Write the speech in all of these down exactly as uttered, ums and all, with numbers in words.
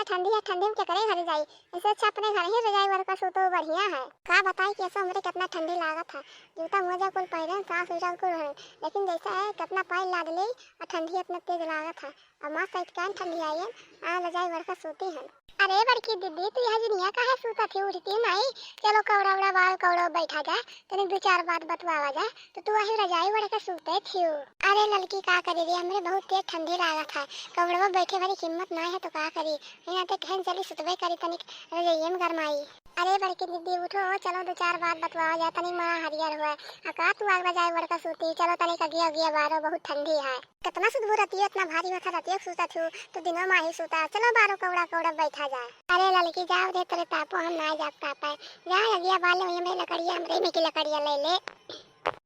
ठंडी है, ठंडी में केकरे घरे जाई? इससे अच्छा अपने घर ही रजाई ओढ़ के सूतो बढ़िया है। का बताई कि ऐसा हमरे कितना ठंडी लागत है। जूता मोजा कुल पहिरन, सास उजा कुल है, लेकिन जैसा है कितना पायल लाद ले और ठंडी इतना तेज लागत है। अब माँ सहित कान ठंडी आई है, आ रजाई ओढ़ के सूती है। अरे बड़की दीदी, तू यहाँ जिनिया काहे सूतत ही, उठती नहीं? चलो कौड़ा उड़ा बाल कौड़ा बैठा जाए, तनी दो चार बात बतवावा जाए, तो तू वही रजाई ओढ़ के सूते थियो। अरे ललकी का करी रे, हमरे बहुत तेज ठंडी लागत है, कौड़वा बैठे भरी हिम्मत नहीं है तो का करी, यहाँ ते कहन चली सुतबे करी तनिक रजइये में गरमाई। अरे बड़की दीदी उठो, चलो दो चार बात बतवावा जाए, तनिक मना हरियर हुआ। आ का तू आग रजाई ओढ़ के सूती, चलो तनिक अगिया अगिया बारो, बहुत ठंडी है। कितना सुधबू रतियो, इतना भारी माथा रतियो सूतत हूँ, तो दिनों में ही सूता। चलो बारो कौड़ा कौड़ा बैठा जाए। अरे ललकी जाओ रे, तेरे तापो हम ना जाग तापे। जा अगिया बाले वहीं में लकड़िया, हमरे में की लकड़िया ले ले।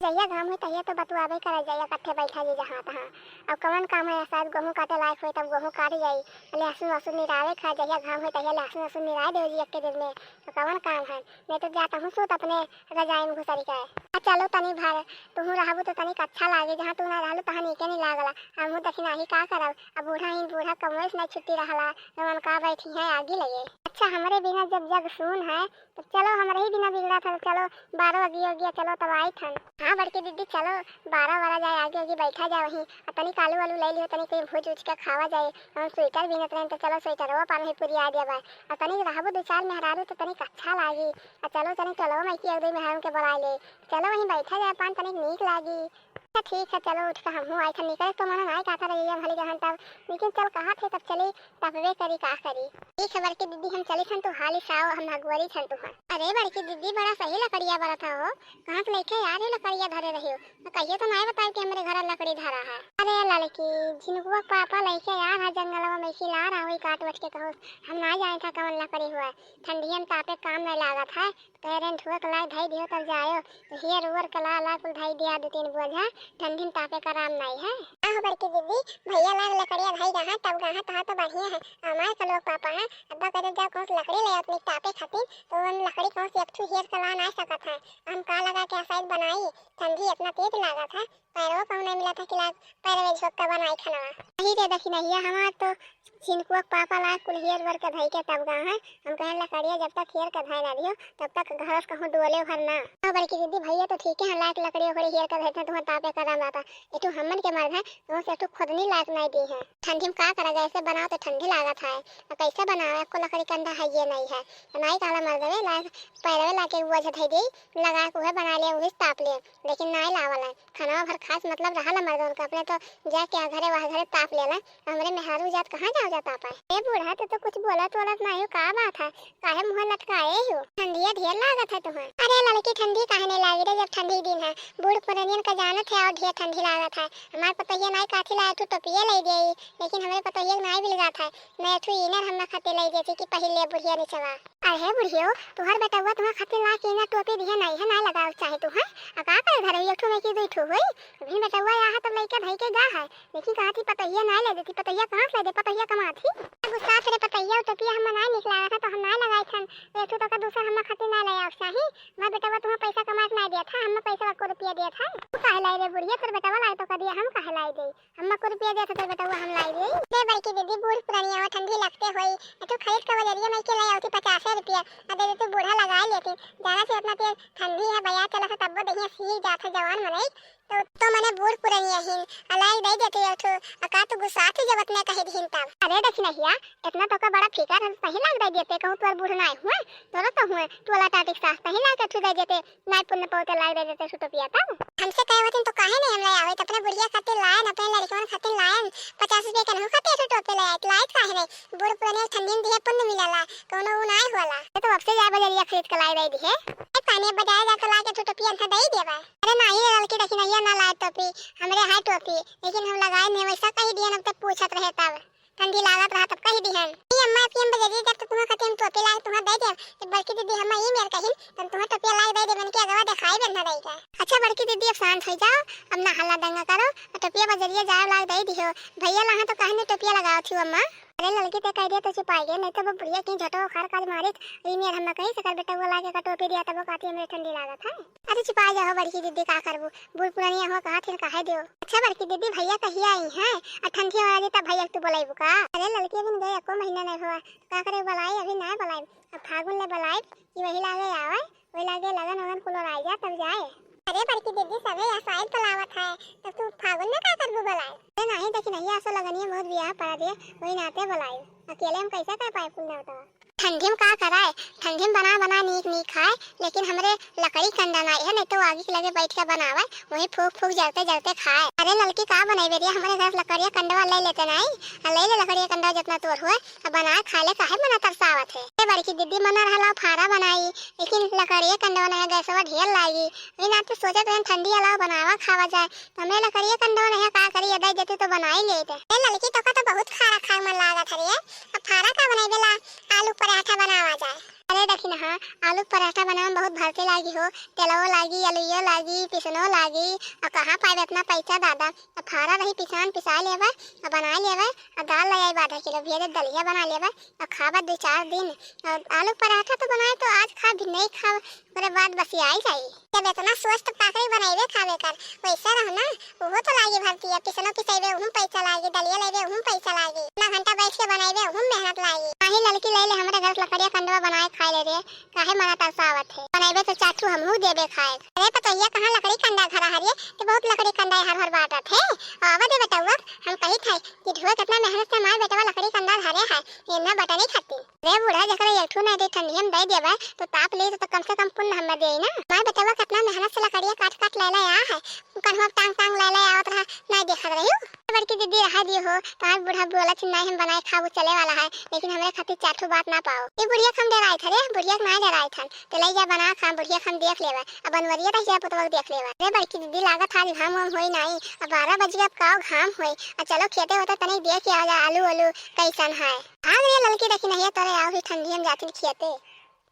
जहिया घाम होई तहिया तो बतुआबे करे जाइया, कट्ठे बैठा जी जहाँ तहाँ। अब कवन काम है, शायद गेहूँ काटे लायक होई तब गेहूँ काट जाई, लहसुन वहसुन निरावे खा, जहिया घाम होई तहिया लहसुन वहसुन निराए दे जी एक के दिन में, तो कवन काम है। नहीं तो जाता हूँ सूत अपने रजाई में घुसरी के। आ चलो तनी भर तुहू रहबू तो तनिक अच्छा लागे, जहाँ तू ना रहलू तहाँ नीके नहीं लागला। हमहू देखी नाही का करब, अब बूढ़ा ही बूढ़ा कमवे से नहीं छुट्टी रहला, तो मन का बैठी है आगी लगे। अच्छा हमरे बिना जब जग सून है, तो चलो हमरे ही बिना बिगड़ा था, चलो बारो अगिया अगिया चलो तब आई थन। हाँ बड़की दीदी चलो, बारो बारा जाए आगे आगे बैठा जाए वहीं, आ तनी कालू आलू ले लियो, तनी कोई भूज उज के खावा जाए। हम स्वेटर बीनत रहेन, तो चलो स्वेटरवा पर वहीं पुरिया दिया बा, आ तनी रहबू दो चार मेहरारू तो तनिक अच्छा लागी। आ चलो तनी चलो मैं की एक दो मेहरारू के बुला ले, चलो वहीं बैठा जाए, पान तनिक नीक लागी। अच्छा ठीक है, चलो उठ के हमहू आई थन, निकल तो मना नाय कहता रहिए भले जहन तब, लेकिन चल कहा थे तब चली, तबवे करी का करी। ठीक है बड़की दीदी, हम चली थन, तू हाली साओ, हम हगुआरी थन तू हन। अरे बड़की दीदी, बड़ा सही लकड़िया बरत हो, कहाँ से लेके आ रही लकड़िया धरे रही हो? तो कहिए तो नाय बताई कि हमरे घर लकड़ी धरा है। अरे लड़की, झिनकुआ पापा लेके आ रहा जंगलवा में, खिला रहा वही काट वट के कहो, हम ना जाए था कौन लकड़ी हुआ, ठंडियन तापे काम नहीं लागत है, कह रहे ठुआ कलाई धई दियो तब जायो, तो हियर उवर कला ला कुल धई दिया दो तीन बोझा, ठंडी में तापे का आराम नहीं है। आहो बड़की दीदी, भैया लाग लकड़िया धई रहा तब रहा तहा तो बढ़िया है। हमारे का लोग पापा है, अब्बा करे जाओ कौन सी लकड़ी ले अपनी तापे खातिर, तो उन लकड़ी कौन सी एक ठू हियर कला ना सकत है। हम का लगा के आसाइड बनाई, ठंडी इतना तेज लागत है, पैरवा कहूँ नहीं मिला था कि लाग पैरवे झोंक के बनाई खाना। वही रे देखी नहीं है, हमार तो झिनकुआ के पापा लाग कुल हियर वर के धई के तब गा है। हम कहे लकड़िया जब तक हियर के धई ना दियो, तब तक घर से कहूँ डोले भर ना। हाँ बड़की दीदी, भैया तो ठीक है, लाग लकड़िया घोड़े हियर के धई थे, तुम्हारे तापे करम रहता। ये तो हमन के मर्द है, तो से तो खुद नहीं लाग नहीं दी है। ठंडी में का करा, गैसे बनाओ तो ठंडी लागत है, और कैसे बनाओ, एको लकड़ी कंधा है ये नहीं है। तो नहीं कहला मर्द वे लाग पैरवे लाके वो झ धई दे, लगा के उहे बना ले, उहे ताप ले, लेकिन नाय लावला। खाना भर खास मतलब रहा ला मर्दन का, अपने तो जाके आ घरे वह घरे ताप लेला। हमरे मेहरारू जात कहाँ जाओ जा तापा? ए बूढ़ा, तू तो कुछ बोलत वोलत नहीं हो, का बात है? काहे मुँह लटकाए हो? ठंडिया ढेर लागत है तुम्हें। अरे लड़की, ठंडी काहे नहीं लागी रे, जब ठंडी दिन है। बूढ़ पुरनियन का जानत है और ढेर ठंडी लागत है। हमार पतोहिया नाई काठी लाए, तू टोपिए ले दे, लेकिन हमरे पतोहिया के नाई बिलगात है। मैं ठू इनर हम खातिर ले देती कि पहले बुढ़िया निचवा। अरे बुढ़ियो, तुहार बेटवा तुम्हार खातिर ला के इनर टोपी दिहे नहीं है, ना लगाओ चाहे तू, हैं? आ का करे घरे, एक ठू नहीं की दुई ठू होई। अभी बेटवा यहाँ तो लइका भाई के गा है, लेकिन कहा थी पतोहिया ना ले देती, पतोहिया कहाँ से ले दे, पतोहिया कमा थी। गुस्सा तेरे पतोहिया, टोपिया हम ना निकला था तो हम ना लगाई थन, ये ठू तो का दूसरा हम खातिर ना ले आओ चाही। मैं बेटवा तुम्हें पैसा कमा के ना दिया था, हम पैसा को रुपया दिया था। तू काहे लाई रे बुढ़िया, तेरे बेटवा लाई तो का दिया, हम काहे लाई दे? अम्मा को रुपया देत हते बेटवा, हम लाई दे। दे बड़की दीदी, बूढ़ पुरानी आवा ठंडी लगते होई, आ तू खरीद के बजरिया में के ले आवती पचासे रुपया, आ दे दे तू बूढ़ा लगा लेती। जाना से इतना तेज ठंडी है, बया चला से तब्बो दहिया सीख जात है जवान मनई। तो, तो मने बूढ़ पुरानी हिन, आ लाई दे देती हो तू, आ का तू गुस्सा थी जब इतने कही दीन तब। अरे दक्षिणहिया, इतना तो का बड़ा फिकर है, सही लाग दे देते, कहूँ तोर बूढ़ ना हुए, तोरो तो हुए, तू वाला टाटिक सास सही लाग के तू दे देते। नाई पुण्य पौते लाई दे देते सुटो पिया तब। हमसे कहे होतिन तो काहे नहीं हम ले आवे, तो अपने बुढ़िया खातिर लायन, अपने लड़कवन खातिर लायन, पचास रुपया के नहीं खातिर सुटो पे ले आए, लायत काहे नहीं? बूढ़ पुराने ठंडी में दिहे पुण्य मिलला, कोनो उ नाई होला। ये तो अब से जाए बजरिया खरीद के लाई दे दिहे। ए पानी बजाए जा तो ला के सुटो पिया ना दे देवा। अरे नहीं रे लड़की, देखी नहीं है ना लाए टोपी, हमरे हाय टोपी, लेकिन हम लगाए नहीं, वैसा कही दिए ना, तब पूछत रहे तब। ठंडी लागत रहा तब कही दिहन। ई अम्मा, अब हम बजरिया जब तो तुम्हें खातिर हम टोपी लाए तुम्हें दे देब। जब बड़की दीदी हम ई मेर कहिन, तब तुम्हें टोपिया लाए दे देबन के अगवा देखाई बंधा दई का। अच्छा बड़की दीदी, अब शांत हो जाओ, अब ना हल्ला दंगा करो, और टोपिया बजरिया जाए लाए दे दिहो। भैया लाहा तो कहने टोपिया लगाओ थी अम्मा। अरे ललकी, ते कह दिया तो छिपाई गए, नहीं तो वो बुढ़िया की झटो खार काज मारित। ई मेर हम कहीं से कर बेटा वो लाके का टोपी दिया तब वो कहती हमरे ठंडी लागत है। अरे छिपाई जाओ बड़की दीदी, का करबू, बूढ़ पुरानिया हो कहा थिन काहे दियो। अच्छा बड़की दीदी, भैया कहिया आई हैं? आ ठंडी वाला जी तब भैया के तू बोलाइबू का? अरे ललकी, अभी गए एको महीना नहीं हुआ, का करे बोलाई, अभी नहीं बोलाई। अब फागुन ले बोलाई कि वही लागे आवे, वही लागे लगन वगन कुल ओराई जा तब जाए। अरे बड़की दीदी, सबे यह साइड बुलावत है, तब तू फागुन में का करबू बोलाए? अरे नहीं, देखी नहीं, असो लगनिया बहुत बियाह पड़ा दिए, वही नाते बोलाई। अकेले हम कैसे कर पाए कुल नेवता? ठंडी में का कराए, ठंडी में बना बना नीक नीक खाए, लेकिन हमरे लकड़ी कंडा ना है, नहीं तो आगी के लगे बैठ के बनावे, वही फूक फूक जलते जलते खाए। अरे ललकी, का बनाई बेरिया, हमरे घर लकड़िया कंडवा ले लेते नहीं, आ ले ले लकड़िया कंडवा जितना तोर हुए, अब बनाए खा ले, काहे मना तरसावत है? ए बड़की दीदी, मना रहला फारा बनाई, लेकिन लकड़िए कंडवा नहीं, गैसवा ढेर लागी। वही नाते सोचत रहन ठंडी अलावा बनावा खावा जाए। तो हमें लकड़िए कंडवा नहीं, का करी, दे देती तो बनाई लेते। ए ललकी, तोका तो बहुत खारा खाए मन लागत हरे। अब फारा का बनाई बेला, आलू पराठा बनावा जाए। अरे देखी ना, हाँ, आलू पराठा बनावे में बहुत भरते लागी हो, तेलवो लागी, अलुइयो लागी, पिसनो लागी, और कहाँ पाए इतना पैसा दादा। अब फारा रही पिसान पिसा लेवे, और बना लेवे, और दाल ले आई आधा किलो, भेजे दलिया बना लेवे, और खाबा दो चार दिन। और आलू पराठा तो बनाए तो आज खा, भी नहीं खा, ओकरे बाद बसियाई जाई। जब इतना स्वस्थ पाकड़ी बनैबे खाबे कर, वैसे रहो ना, उहो तो लागी भरती है, पिसनो पिसैबे उहू पैसा लागी, दलिया लेबे उहू पैसा लागी, इतना घंटा बैठ के बनैबे उहू मेहनत लागी। नाही ललकी, ले ले हमरे घर से लकड़िया कंडवा बनाए खाए ले रे, काहे मना तरसावत है? बनैबे तो चार ठू हमहू देबे खाए। अरे पतोहिया, कहाँ लकड़ी कंडा धरा हरिये? तो बहुत लकड़ी कंडा हर हर बाटत है। आवा दे बेटउआ, हम कही थे कि ढुआ कितना मेहनत से हमारे बेटवा लकड़ी कंडा धरे है, इन्ना बटनी खाती। रे बूढ़ा, जकरा एक ठू नहीं दे ठंडी हम दे देबे, तो ताप ले तो कम से कम पुण्य हमें दे ना। हमारे बेटवा कितना मेहनत से लकड़िया काट काट ले ले आ है, कन्हवा टांग टांग ले ले आवत रहा, नहीं देखत रही। बड़की दीदी रहा दियो हो, तार बूढ़ा बोला थी नहीं हम बनाए खाबू चले वाला है, लेकिन हमरे खातिर चार ठू बात ना पाओ। ये बुढ़िया के हम डराए थे रे, बुढ़िया के नहीं डराए थे। तो ले जा बना खा, बुढ़िया के हम देख लेवे, अब बनवरिया रह जा पुतवा के देख लेवे। अरे बड़की दीदी, लागत आज घाम वाम होई नहीं, अब बारह बज गए, अब काओ घाम होई। अब चलो खेते होते तनी देख के आ जा, आलू वालू कैसन है। हाँ रे ललकी, देखी नहीं तोरे आओ ही ठंडी हम जाती खेते।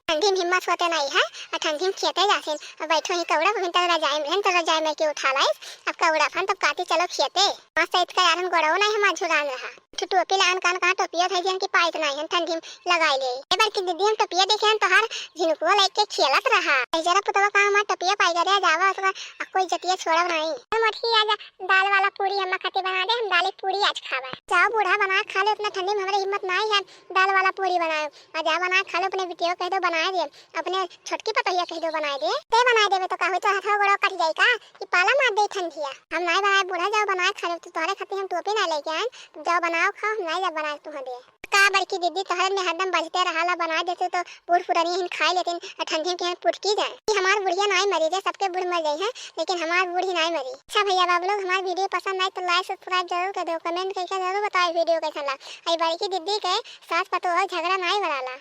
ठंडी में हिम्मत होते नहीं है, और ठंडी में खेते जासिन, और बैठो ही कौड़ा पर तो रजाई में, तो रजाई में के उठा लाइस, अब कौड़ा फन तब काटी चलो खेते। मस्त इतका यारन गोड़ो नहीं हम झुरान रहा। तू टोपी लान कान कहाँ टोपिया धई दिहन कि पाइत नाई हन, ठंडी में लगाई ले। ए बड़की दीदी, हम टोपिया देखे हन तोहार झिनुकुआ लेके खेलत रहा। ए जरा पुतवा कहाँ हमार टोपिया पाई करे जावा उसका, आ कोई जतिया छोड़ब नाई। ए मटकी, आजा दाल वाला पूरी हम्मा खातिर बना दे, हम दाल पूरी आज खावा। जाओ बूढ़ा बना खा ले, इतना ठंडी में हमरे हिम्मत नाई है दाल वाला पूरी बनाए। आ जा बना खा ले, अपने बिटिया कह दो बनाए दे, अपने छोटकी पतोहिया कह दो बनाए दे। ते बनाए देबे तो का होई, तो हाथवा गोड़वा कट जाई का? कि पाला मार दे ठंडिया। हम नाई बनाए बूढ़ा, जाओ बनाए खा ले, तो तोहरे खातिर हम टोपी नाई लेके आए, जाओ बनाओ खाओ, हम नाई जा बनाए तुहाँ दे। का बड़की दीदी, तोहरे में हरदम बजते रहाला, बनाए देते तो बूढ़ पुरानी हिन खाए लेतिन, और ठंडी के हिन पुटकी जाए। कि हमार बुढ़िया नाई मरी रे, सबके बूढ़ मर जाई हैं, लेकिन हमार बूढ़ी नाई मरी। अच्छा भैया बाबू लोग, हमार video पसंद आए तो like subscribe जरूर कर दो, comment करके जरूर बताओ video कैसन ला। आई बड़की दीदी के सास पतोह झगड़ा नाई बनाला।